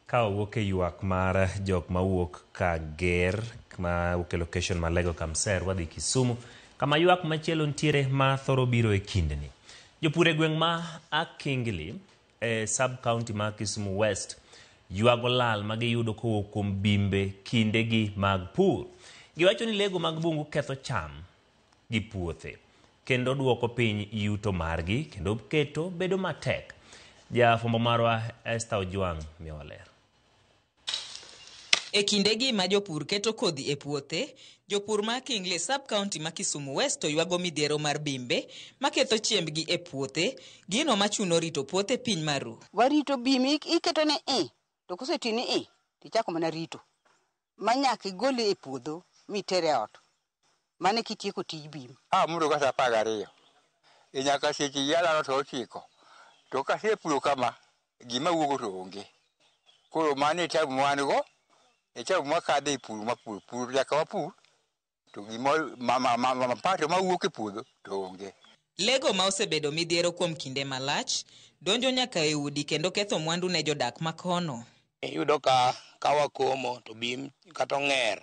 Ka wawuok e ywak mar jok mawuok Kager ma wuok e location ma Lego Kamser wadhi Kisumu kama ywak machielo nitiere ma thoro biro e kindeni. Jopur e gweng' ma Akingili e sub county ma Kisumu West ywago lal ma giyudo kowuok kuom bimbe kindegi mag pur. Giwacho ni lego mag bungu ketho cham gi puothe kendo duoko piny yuto margi kendo keto bedo matek. Jafwambo marwa Esther Ojwang' miyowa ler. E kindegi ma jopur keto kodhi e puothe, jopur ma Kingley sub-county ma Kisumu West to ywago midhiero mar bimbe maketho chiembgi e puothe, gino machuno rito puothe piny maru. Warito bim iketo ni i to koseti ni i tichako mana rito ma nyaka igole e puodho mitere e ot. Mano kitieko tij bim. Amudo ka saa 12 e nyaka seche yalaro to 9 to kasepuro kama gima wuok to onge. Koro mano e tabu ma wan go, e tabu mwakadhe e pur mapur pur nyaka wapur to gima mapato mawuok e puodho to onge. Lego ma osebedo midhiero kuom kinde malach donjo nyaka e udi kendo ketho mwandu ne jodak makono. Iyudo ka wakomo to bim kata ong'er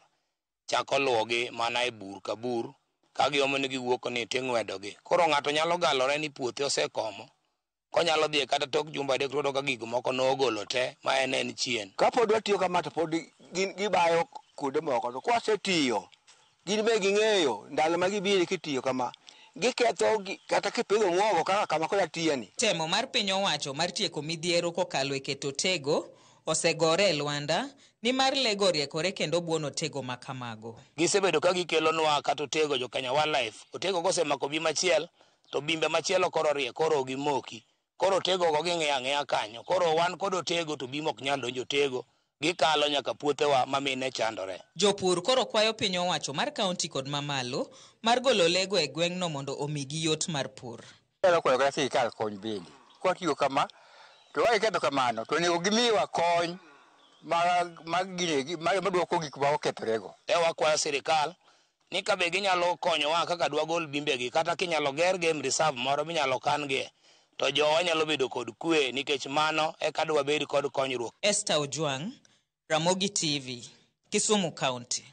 chako luwogi mana e bur ka bur ka giomo ni giwuok ni ting'wedogi. Koro ng'ato nyalo galore ni puothe osekomo, konyalo dhi kata tok jumbe 3 to ka gik moko nogolo te ma en chien. Kapod watiyo kama to pod gibayo kuonde moko to kwasetiyo gin be ging'eyo ndalo ma gibiro kitiyo kama giketho kata kipidho muogo kaka kama koro atiyani. Temo mar piny owacho mar tieko midhiero kokalo e keto tego osegore e lwanda nimar lego oriekore kendo buono tego makamago. Gisebedo ka gikelonwa kata otego jo Kenya Wildlife. Otego kosemako bim achiel to bimbe machielo koro orie koro gimoki. Koro otego go ging'iyo ang'iya kanyo. Koro wan kod otego to bim ok nyal donjo otego. Gikalo nyaka puothewa ma mine chandore. Jopur koro kwayo piny owacho mar kaunti kod mamalo mar golo lego e gweng'no mondo omigi yot mar pur. Anyalo kwayo kata sirikal kony bende. Kwatiyo kama to ka giketho kamano to onego gimiwa kony maduoko gik ma okethorego. E wakwayo sirikal ni ka be ginyalo konyowa kaka dwagol bimbegi kata kinyalo ger game reserve moro minyalo kan-gie to jowa nyalo bedo kod kwe nikech mano eka dwabed kod konyruok. Esther Ojwang, Ramogi TV, Kisumu County.